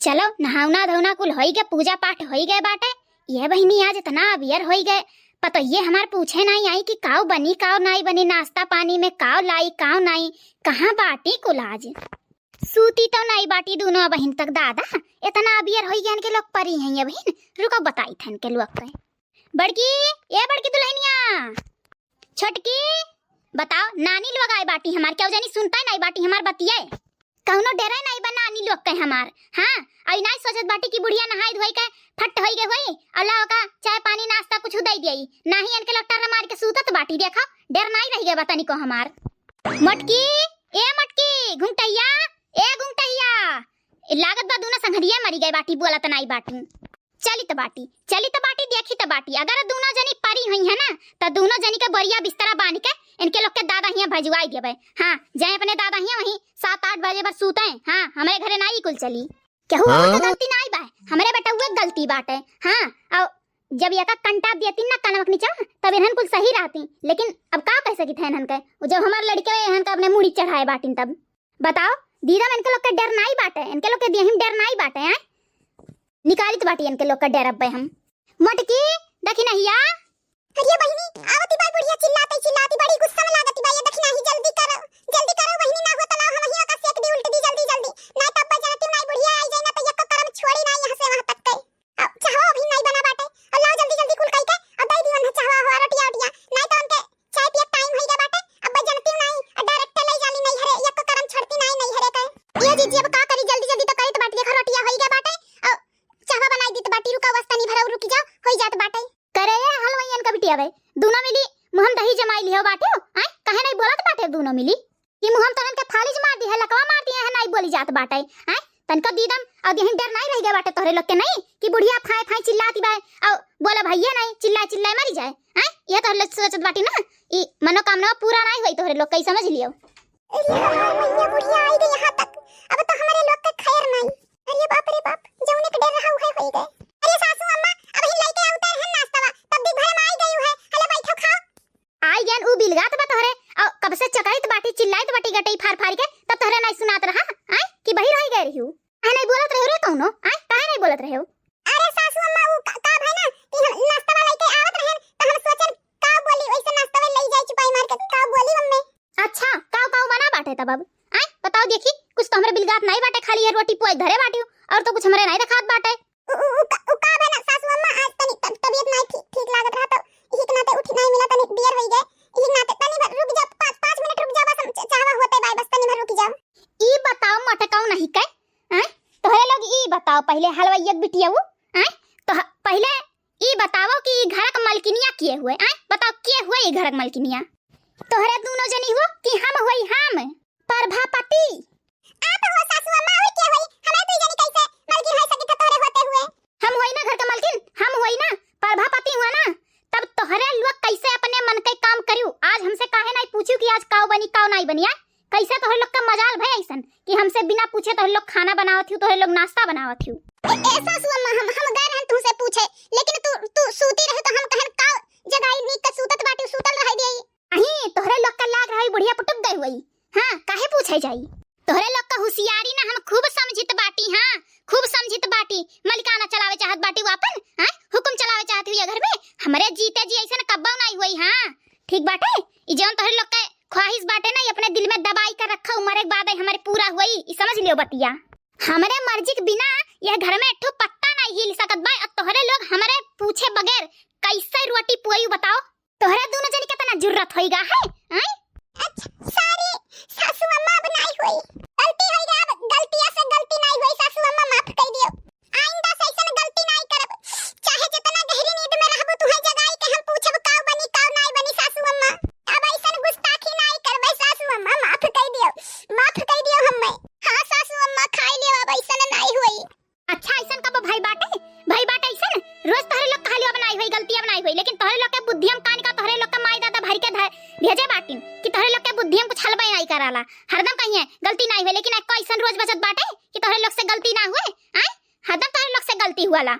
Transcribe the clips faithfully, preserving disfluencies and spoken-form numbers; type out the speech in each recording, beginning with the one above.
चलो, नहाउना धोना कुल होई गए, पूजा पाठ होई गए बाटे। ये बहिनी आज इतना अबियर होई गए, पतोहिए हमार पूछे नाई आई कि काव बनी, काव नाई बनी, नाश्ता पानी में काव लाई, काव नाई, कहाँ बाटी कुल आज? सूती तो नाई बाटी दूनो बहिन तक दादा, इतना अबियर होई गए इनके लोग परी हैं ये बहिन। रुको बताई थे इनके लोग के। बड़की, ए बड़की दुल्हनिया, छोटकी, बताओ, नानी लोग आए बाटी हमार, केहू जनी सुनता नाई बाटी हमार बतिया। कौनो डरे नाई बा नानी लोग के हमार। हाँ, आई नाई सोचत बाटी कि बुढ़िया नहाई धोई के फट होई गए होई, अल्लाह का चाय पानी नाश्ता कुछ दे दियई। नाही इनके लोग टर्र मार के सूतत बाटी, देखो, डर नाई रह गए बा तनिको हमार। मोटकी, ए मोटकी, घुंघटैया, ए घुंघटैया, ए लागत बा दूनो संघरिया मरी गए बाटी, बोलत नाई बाटी। चली त बाटी, चली त बाटी, देखी त बाटी। अगर दूनो जनी परी हुई है ना, त दूनो जनी के बोरिया बिस्तरा बांध के इनके लोग के दादा हियां भजवाई देबे। हाँ, जाए अपने दादा हियां वहीं सात आठ बजे भर सूते। हाँ, हमरे घरे नाई कुल चली। केहू और के हाँ? गलती नाई बा, हमरे बेटउए के गलती बाटे। हाँ, और जब एका कंटा देती ना कनवा के नीचा, तब इन्हन कुल सही रहती। लेकिन अब का कह सकी थे इन्हन के, वो जब हमार लड़के हुए इन्हन के अपने मुड़ी चढ़ाए बाटिन तब। बताओ, दीदा में इनके लोग के डर नाई बाटे, इनके लोग के देहिम डर नाई बाटे, हैं? निकालित बाटी इनके लोग का डर अब्बे हम। मोटकी, दखिनहिया। अरे बहिनी, आवती बाई बुढ़िया चिल्लाती चिल्लाती बड़ी गुस्सा में लागती बाई, ये दखिनही जल्दी करो, जल्दी करो बहिनी, ना हो तलाव हम हिया का सेक दी उल्ट दी जल्दी जल्दी, ना तब जनती नाई बुढ़िया आई जाए ना तो ये को करम छोड़ी ना यहाँ से वहाँ तक के। अब चाहवा अभी नाई बना बाटे, और लाओ जल्दी जल्दी कुल कई के, अब दे दी उन्हें चाहवा हुआ रोटिया उटिया, नाई तो उनके चाय पिए टाइम होई गया बाटे, अब जनती नाई, आ डायरेक्ट ले जाली नहीं हरे, ये को करम छोड़ती नाई नहीं हरे के। ये जीजी अब का करी, जल्दी जल्दी तो करी तो बाटी, देखो रोटिया होई गया बाटे, और चाहवा बनाई दी तो बाटी, रुका बस तनी भर और रुकी जाओ, होई जात बाटे। करे ये हलवाइयन का बिटिया बे, दूनो मिली मुहम दही जमाई लिहो बाटे, आय काहे नहीं बोलत बाटे दूनो मिली? ये मुहम तोहन के फालिज मार दी है, लकवा मार दी है, नहीं बोली जात बाटे, आय तनका दीदम और यही डर नहीं रह गया बाटे तोहरे लोग के नहीं कि बुढ़िया फाय फाय चिल्लाती बाय और बोला भैया नहीं चिल्लाए चिल्लाए मरी जाए, आय ये तोहरे लोग सोचत बाटी ना, ई मनोकामना पूरा नहीं हुई तोहरे लोग कई समझ लियो। अरे हमार मैया बुढ़िया आई गई यहाँ तक, अब तो हमारे लोग के खैर नहीं। अरे बाप रे बाप, जौने के डर रहा उहे होई गए। अरे सासू अम्मा, अब ही लइके आवते हैं नाश्तावा, तब भी घरे में आई गई है। हले बैठो खाओ। आई गन उ बिलगात बा तोहरे, और कब से चकरित बाटी चिल्लाइत बाटी गटई फार फार के, तब तोहरे नहीं सुनात रहा, आय कि बहिर होई गए रही हूँ। आ नहीं बोलत रहे रे कौनो, आय काहे नहीं बोलत रहे हो? अरे सासू अम्मा, उ का, का भय ना कि हम नाश्तावा लइके आवत रहन, तो हम सोचन का बोली, वैसे नाश्तावा ले जाई चुपाई मार के, का बोली मम्मी? अच्छा, काव काव बना बाटे तब अब? आय, बताओ देखी, कुछ तो हमरे बिलगात नाई बाटे, खाली ये रोटी पोए धरे बाटी, और तो कुछ हमरे नाई देखात बाटे। उ, उ, उ, का, उ का बे ना सासू अम्मा, आज तनी तब-, तबीयत नाई ठीक, ठीक लागत रहा, तो इही के नाते उठी नाई मिला, तनी देर होई गए, इही के नाते तनी भर रुक जा, पाँच, पाँच मिनट रुक जा, बस हम च-, चाहवा होते बाय, बस तनी भर रुक जा। ई बताओ मटकाऊ नहीं के, आय? तोहरे लोग ई बताओ पहले हलवाइया के बिटिया वो, आय? तो ह-, पहले ई बताओ कि ई घर क मलकिनिया के हुए, आय? बताओ के हुए ई घर क मलकिनिया? तोहरे दूनो जनी हो कि हम होई हम? प्रभापति। आप हो सासू अम्मा, और के होई? हमें दुई जनी कैसे मलकिन हो सकी था तोहरे होते हुए? हम होई ना घर क मलकिन, हम होई ना, प्रभापति हुआ ना, तब तोहरे लोग कैसे अपने मन के काम करियो? आज हमसे काहे नहीं पूछियो कि आज काव बनी, काव नहीं बनी, आय? कैसे तोहरे लोग का मजाल भय ऐसन कि हमसे बिना पूछे तोहरे लोग खाना बनावत हियो, तोहरे लोग नाश्ता बनावत हियो? ए, ए, सासू अम्मा, हम, हम गए रहन तुमसे पूछे, लेकिन तू, तू सूती रहे तो हम कहन का जगाई नीक के सूतत बाटी, सूतल रह गई। अही, तोहरे लोग का लाग रही बुढ़िया पुटुक गई हुई। हाँ, काहे पूछे जाई? तोहरे लोग का होशियारी ना हम खूब समझित बाटी, हाँ, खूब समझित बाटी। मलिकाना चलावे चाहत बाटी वो आपन, हाँ, हुकुम चलावे चाहत हुई घर में। हमरे जीते जी ऐसन कब्बो नहीं हुई, हाँ, ठीक बाटे। ई जौन तोहरे लोग के ख्वाहिश बाटे ना, ई अपने दिल में दबाई कर रखा, मरे के बाद ही हमारे पूरा हुई, ई समझ लियो बतिया। हमरे मर्जी के बिना यह घर में एक ठो पत्ता नहीं हिल सकत बा, और तोहरे लोग हमरे पूछे बगैर कैसे रोटी पुआई बताओ? तोहरे दोनों जनी के तना जुर्रत होइगा है, हैं? अच्छा, sorry, सासू अम्मा, अब नहीं होई। गलती होइगा, अब गलतिया से गलती नहीं होई, सासू अम्मा, माफ कर दियो। आइंदा से ऐसन गलती नाई करब। चाहे जितना गहरी नींद में रहबू, तुहे जगाई के हम पूछब, काव बनी, काव नाई बनी, सासू अम्मा। अब ऐसन गुस्ताखी नाई करबे, सासू अम्मा, माफ कई दियो, माफ कई दियो हम्मे। हाँ, सासू अम्मा, खाई लियो, अब ऐसन नाई होई। अच्छा, ऐसन कब भाई बाटे? भाई बाटे ऐसन? रोज तोहरे लोग कहलियो, अब नाई होई, गलती अब नाई होई, लेकिन तोहरे लोग के बुद्धि हम कान का, तोहरे लोग के माई दादा भर के धर भेजे बाटिन कि तोहरे लोग के बुद्धि हम कुछ हलबे नाई कराला। हरदम कहिए, गलती नाई होई, लेकिन एको ऐसन रोज बचत बाटे कि तोहरे लोग से गलती ना हुए, आय? हरदम तोहरे लोग से गलती हुआला।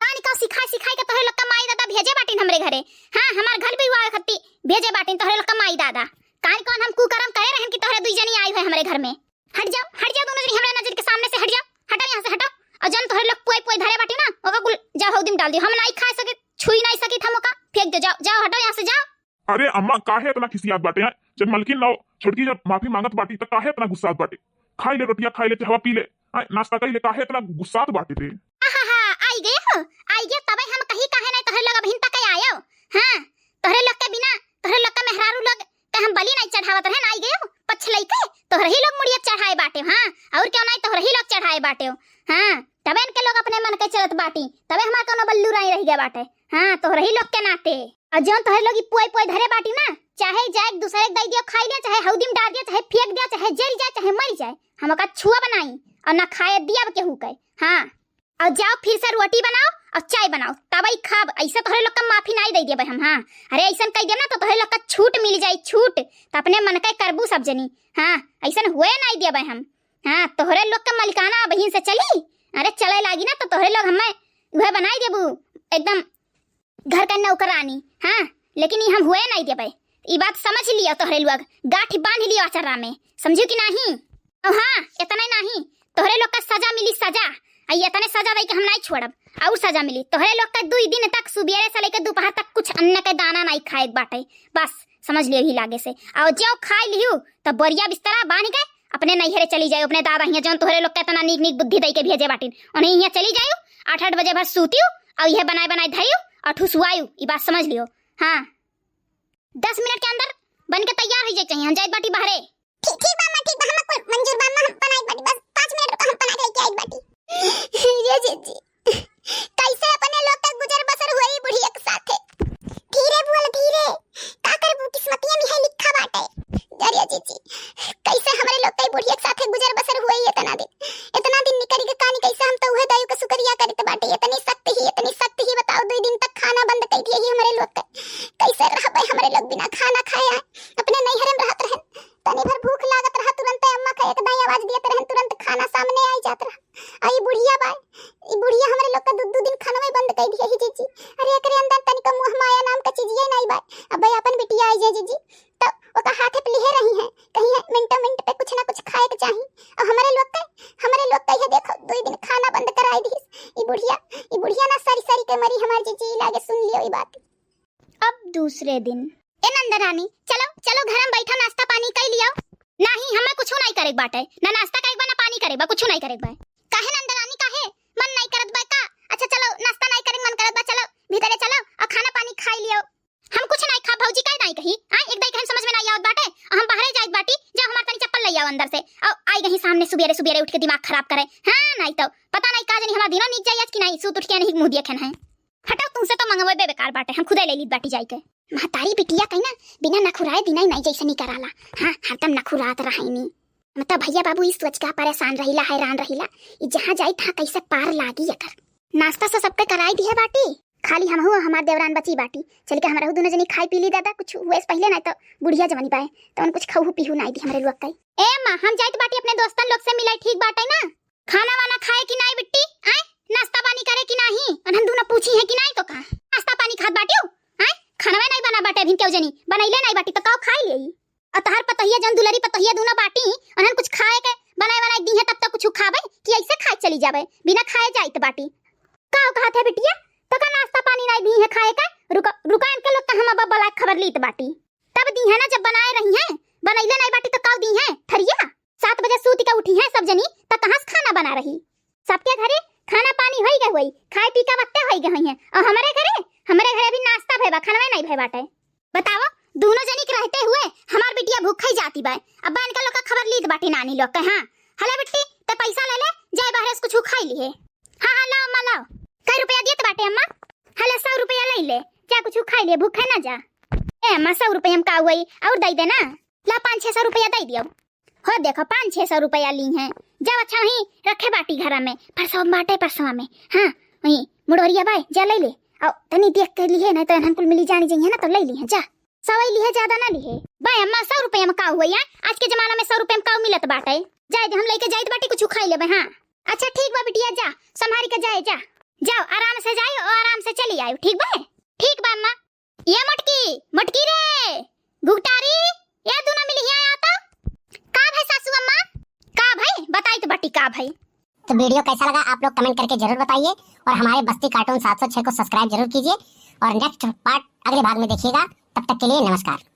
कान का सिखाई सिखाई के तोहरे लोग का माई दादा भेजे बाटिन हमरे घरे। हाँ, हमार घर भी हुआ खत्ती भेजे बाटिन तोहरे लोग का माई दादा। कान कौन हम कुकर्म करे रहन कि तोहरे दुई जनी आई हुए हमरे घर में। हट जाओ, हट जाओ दोनों जनी हमरे नजर के सामने से हट जाओ। हटो यहाँ से, हटो। डाल दियो, हम नाई खाए सके, छुई नाई सकित हम ओका, फेंक दे, जाओ, जाओ, हटो यहाँ से, जाओ। अरे अम्मा, काहे इतना खिसियात बाटे हैं? जब मलकिन नौ छोटकी जब माफी मांगत बाटी, त काहे इतना गुस्सात बाटे? खाई ले रोटिया, खाई ले, चाहवा पी ले, आय, नाश्ता कई ले, काहे इतना गुस्सात बाटे रे? आहा, आई गए हो, आई गए, तबे हम कही काहे नहीं तोहरे लोग अबहिन तक आयो। हाँ, तोहरे लोग के बिना, तोहरे लोग के मेहरारू लोग के हम बलि नहीं चढ़ावत रहे, आई गए हो, पछलई के तोहरे ही लोग मुड़िया चढ़ाए बाटे, हाँ, और क्यों नहीं तोहरे ही लोग चढ़ाए बाटे हो, हाँ, तबे इनके लोग अपने मन के चलत बाटी, तबे हमार कोनो बल्लू राई रह गया बाटे, हाँ, तोहरे ही लोग के नाते। और जौन तोहरे लोग ई पुआई पुआई धरे बाटी ना, चाहे जाए एक दूसरे के दई दियो खाई ले, चाहे हौदी में डाल दियो, चाहे फेंक दियो, चाहे जल जाए, चाहे मर जाए, हम ओका छुआ बनाई और ना खाए दिया केहू के। हाँ, और जाओ फिर से रोटी बनाओ और चाय बनाओ, तब ही खाब। ऐसे तोहरे लोग का माफी नहीं दे देबे हम। हाँ, अरे ऐसन कह देब ना तो तोहरे लोग का छूट मिल जाई, छूट, तो अपने मन के करबू सब जनी। हाँ, ऐसन हुए नहीं देबे हम। हाँ, तोहरे लोग का मलिकाना अबहिन से चली, अरे चले लागी ना तो तोहरे लोग हमें वह बनाई देबू एकदम घर का नौकरानी, हाँ, लेकिन ई हम हुए नहीं देबे। ई बात समझ लियो तोहरे लोग, गांठ बांध लियो अचरा में, समझू कि नहीं? और हाँ, इतने नहीं, तोहरे लोग का सजा मिली, सजा। आ इतने सजा दे के हम नहीं छोड़ब, और सजा मिली तोहरे लोग का। दुई दिन तक सुबेरे से लेके दोपहर तक कुछ अन्न के दाना नहीं खाए के बाटे, बस समझ लियो ही लागे से। और जो खाई लियो तो बोरिया बिस्तरा बांध के अपने नैहरे चली जाओ, अपने दादा हियाँ जौन तोहरे लोग के इतना नीक नीक बुद्धि दे के भेजे बाटिन, उन्हें हियाँ चली जाओ, आठ आठ बजे भर सूतियो और यह बनाए बनाए धरियो और ठुसुआयो, ई बात समझ लियो। हाँ, दस मिनट के अंदर बन के तैयार हो जाए चाहिए, हम जाइत बाटी बाहरे। ठीक, ठीक बा अम्मा, ठीक बा, हम कुल मंजूर बा अम्मा, हम बनाइत बाटी, बस पाँच मिनट रुका, हम बना के लेके आइत बाटी। ये जीजी, कैसे अपने लोग का गुजर बसर हुई बुढ़िया के साथे? धीरे बोल, धीरे, का करबू, किस्मतिया में है लिखा बाटे। अरे जीजी, कैसे हमरे लोग के बुढ़िया के साथे गुजर बसर हुई इतना दिन, इतना दिन निकल के कहानी, कैसे हम तो उहे दायु के शुक्रिया करत बाटे, इतनी शक्ति ही, इतनी शक्ति ही, बताओ, दुई दिन तक खाना बंद कर दिए ही हमरे लोग के। कैसे रहबे हमरे लोग बिना खाना खाए? अपने नैहरे में रहत रहन, तनी भर भूख लागत रहा, तुरंत अम्मा का एक दाई आवाज दियत रहन, तुरंत खाना सामने आई जात रहा। आ ई बुढ़िया बा, ई बुढ़िया हमरे लोग का दू दू दिन खानवे बंद कर दिए ही जीजी। अरे एकरे अंदर तनिका मोह माया नाम का चीजिए नहीं बा। अब भाई अपन बिटिया आई जाए जीजी, तो ओका हाथे पे लिहे रही हैं, कहीं है मिनटों मिनट पे कुछ ना कुछ खाए के चाही। और हमरे लोग के, हमरे लोग के ये देखो, दो दिन खाना बंद कराई दिस। ई बुढ़िया, ई बुढ़िया ना सरी सरी के मरी हमार जीजी, लागे सुन लियो ई बात। अब दूसरे दिन। ए नंदरानी, चलो, चलो घर में बैठो, नाश्ता पानी कई लियो। नहीं, हमें कुछ नहीं करे के बाटे, ना नाश्ता करे के बा, ना पानी करे के बा, कुछ नहीं करे के बा। काहे नंदरानी, काहे? मन नहीं करत बा का? अच्छा चलो, नाश्ता नहीं करे के मन करत बा, चलो भीतरे चलो और खाना पानी खाई लियो। हम कुछ नहीं खा भौजी, काहे नहीं कही? आ, एक दाई कहे समझ में नहीं आवत बाटे, और हम बाहरे जाइत बाटी, जा हमार तनी चप्पल ले आओ अंदर से। और आई गई सामने सुबेरे सुबेरे उठ के दिमाग खराब करे। हाँ, नहीं तो पता नहीं का जानी हमार दिनो नीक जाई आज कि नहीं, सूत उठ के नहीं मुंह देखे है। हटाओ, तुमसे तो मंगवाए बेकार बाटे, हम खुदे ले लीत बाटी जाई के। महतारी बिटिया कहीं ना बिना नखुराए दिना ही नहीं जैसे नहीं कराला। हाँ, हरदम नखुरात रहाइनी। मतलब भैया बाबू इस सोच का परेशान रहिला, हैरान रहिला, ई जहाँ जाई तहाँ कैसे पार लागी एकर। नाश्ता से सबके कराई दिहे बाटी, खाली हमहू हमार देवरान बची बाटी। चल के हमरहू दोनों जनी खाई पी ली दादा, कुछ हुए से पहले, नहीं तो बुढ़िया जवानी बाए तो उन कुछ खाऊ पीहू नहीं दी हमरे लोग कई। ए माँ, हम जाइत बाटी अपने दोस्तन लोग से मिले, ठीक बाटे ना? खाना वाना खाए कि नाई बिट्टी? आए, नाश्ता पानी करे कि नाही? अनहन दूना पूछी है कि नाई तो का? नाश्ता पानी खात बाटियो? आए, खानवे नाई बना बाटे अभिन केहू जनी, बनैले नाई बाटी तो काऊ खाई लेई? और तहार पतोहिया जौन दुलरी पतोहिया दूना बाटी, अनहन कुछ खाए के बनाए बनाए दी है तब तो कुछ खाबे कि ऐसे खाए चली जाबे, बिना खाए जाइत बाटी। काऊ कहत है बिटिया, तो का नाश्ता पानी नाई दी है खाए का? रुका, रुका इनके लोग का हम अब बला खबर लीत बाटी। तब दी है ना जब बनाए रही है, बनैले नाई बाटी तो काऊ दी है? थरिया सात बजे सूत के उठी हैं सब जनी, त कहाँ से खाना बना रही? सबके घरे खाना पानी होई गए होई, खाए पी के बत्ते होई गए होई हैं। और हमरे घरे, हमरे घरे अभी नाश्ता भय बा, खानवे नहीं भय बाटे। बताओ, दोनों जनी के रहते हुए हमार बिटिया भूख ही जाती बा। अब्बा इनका लोग का खबर लीत बाटी नानी लोग के। हाँ, हले बिट्टी, ते पैसा ले ले, जाए बाहर से कुछ खाई लिए। हाँ, हाँ, लाओ अम्मा, लाओ। कै रुपया दियत बाटे अम्मा? हले, सौ रुपया ले ले, जा कुछ खाई ले, भूख है ना जा। ए अम्मा, सौ रुपया में का हुई, और दे देना। ला, पाँच छः सौ रुपया दे दियो। हो देखो, पाँच छः सौ रुपया ली हैं। जाओ, अच्छा, वहीं रखे बाटी घरा में, परसवा में बाटे, परसवा में। हाँ, वहीं मुड़ोरिया बाय, जा ले ले। और तनी देख के लिए, नहीं तो एनहन कुल मिली जानी जइहे ना, तो ले ली हैं, जा। सवाई ली है, ज्यादा ना ली है। बाय अम्मा, सौ रुपया में का हुआ यार? आज के जमाना में सौ रुपया में का मिलत बाटे? जाए दे, हम लेके जाइत बाटी, कुछ खाई लेबे। हाँ, अच्छा, ठीक बा बिटिया, जा, संभारी के जाए, जा। जाओ, आराम से जाओ और आराम से चली आयो, ठीक बा? ठीक बा अम्मा। ये मोटकी, मोटकी रे, घुघटारी, ये दूना मिली हियाँ आओ तो। का भाई सासू अम्मा? का भाई? बताई तो बाटी का भाई। तो वीडियो कैसा लगा आप लोग कमेंट करके जरूर बताइए, और हमारे बस्ती कार्टून सात सौ छह को सब्सक्राइब जरूर कीजिए, और नेक्स्ट पार्ट अगले भाग में देखिएगा। तब तक के लिए नमस्कार।